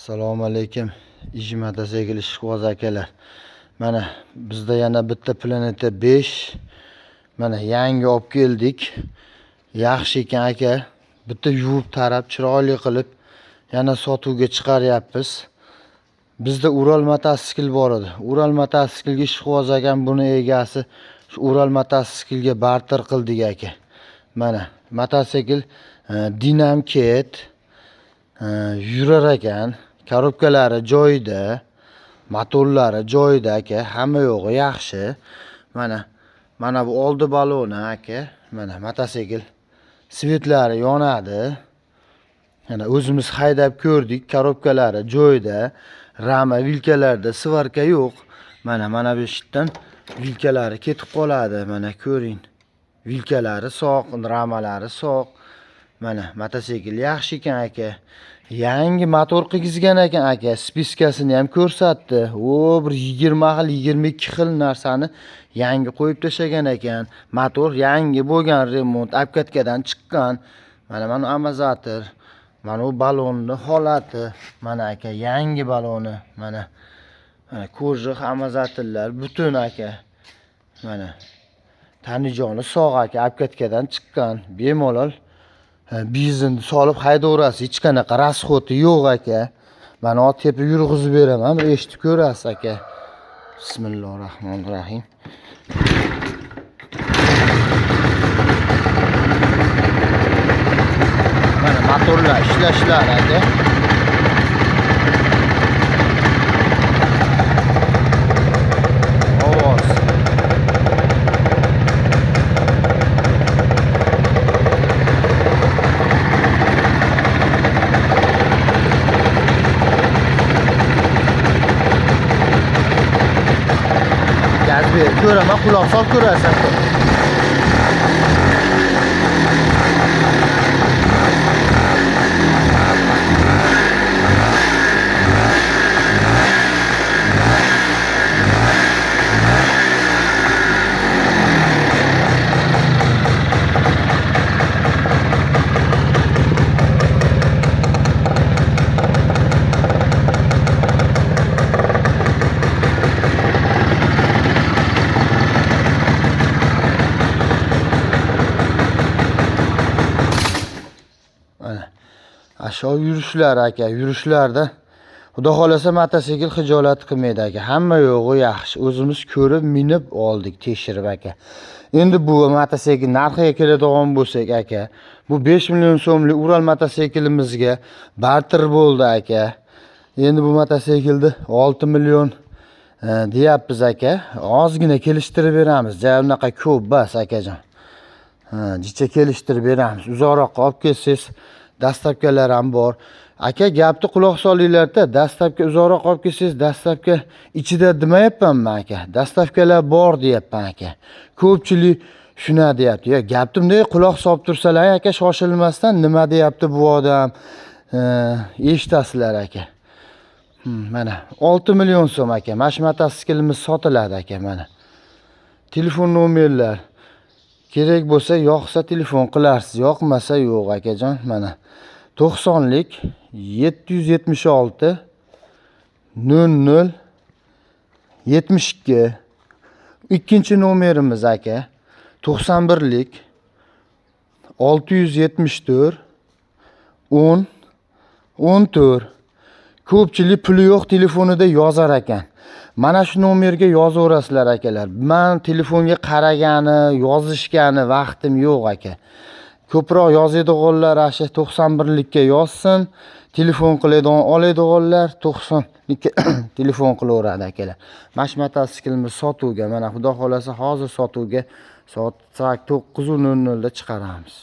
Assalomu alaykum, Ij mototsikl ishqiboz akalar. Mana bizda yana bitta Planeta 5 mana yangi olib keldik. Yaxshi ekan aka. Bitta yuvib tarab, chiroyli qilib yana sotuvga chiqaryapmiz. Bizda Ural mototsikl bor edi. Ural mototsiklga ishqiboz akam buni egasi shu Ural mototsiklga barter qildik aka. Mana mototsikl Dinamket yurar ekan. Korobkalari joyida, motorlari joyida aka, hamma yo'g'i yaxshi. Mana bu oldi baloni aka, mana mototsikl svetlari yonadi. Mana o'zimiz haydab ko'rdik, korobkalari joyida, rama vilkalarda svarka yo'q. Mana bu yerdan vilkalari ketib qoladi, mana ko'ring. Vilkalari sog', ramalari sog'. Mana mototsikl yaxshi ekan aka. Yangi motor qilgizgan ekan aka, spiskasini ham ko'rsatdi. O bir 20 xil, 22 xil narsani yangi qo'yib tashlagan ekan. Motor yangi bo'lgan, remont, obkatkadan chiqqan. Mana amazator, mana bu balonni holati, mana aka yangi baloni, mana ko'rjih amazatorlar butun aka. Mana tanijoni sog' aka, obkatkadan chiqqan, bemalol benzin solib haydayverasiz, hech qanaqa rasxodi yo'q aka. Mana ot tepib yurg'izib beraman, bir eshitib ko'rasiz aka. Bismillahirrohmanirrohim. Mana motorlar ishlashlar aka. Ovoz. Gaz ber, ko'raman, quloq sol ko'rasan. Aşağı yürüyüşler aka, yürüyüşlarda Xudo xolasa mototsikl xijolat qilmaydi aka. Hamma yo'g'i yaxshi. O'zimiz ko'rib, minib oldik, tekshirib aka. Endi bu mototsikl narxiga keladigan bo'lsak aka, bu 5 million so'mlik Ural mototsiklimizga barter bo'ldi aka. Endi bu mototsiklni 6 million deyapmiz aka. Ozgina kelishtirib beramiz. Ja unaqa ko'p bas akajon. Ha, jicha kelishtirib beramiz. Uzoqroqqa olib kelsangiz dastavkalar ham bor. Aka gapni quloq solinglar-da, dastavka uzoqroq olib kelsangiz dastavka ichida demayapmanmi aka? Dastavkalar bor deyapman aka. Ko'pchilik shuna deyapti. Ya gapni bunday quloq solib tursalar aka, shoshilmasdan nima deyapti bu odam, eshitasizlar aka. Mana 6 million so'm aka. Mana shu mototsiklimiz sotiladi aka mana. Telefon nomerlar kerak bo'lsa, yoqsa telefon qilarsiz, yoqmasa yo'q akajon. Mana 90lik 776 00 72. Ikkinchi nomerimiz aka 91lik 674 10 14. Ko'pchilik puli yo'q telefonida yozar ekan. Mana shu nomerga yozaverasizlar akalar. Men telefonga qaragani, yozishgani vaqtim yo'q aka. Ko'proq yozadiganlar shu 91likka yozsin, telefon qiladigan, oladiganlar 90likka telefon qilaveradi akalar. Mana shu mototsiklimiz sotuvga, mana Xudo xolasa hozir sotuvga soat 9:00 da chiqaramiz.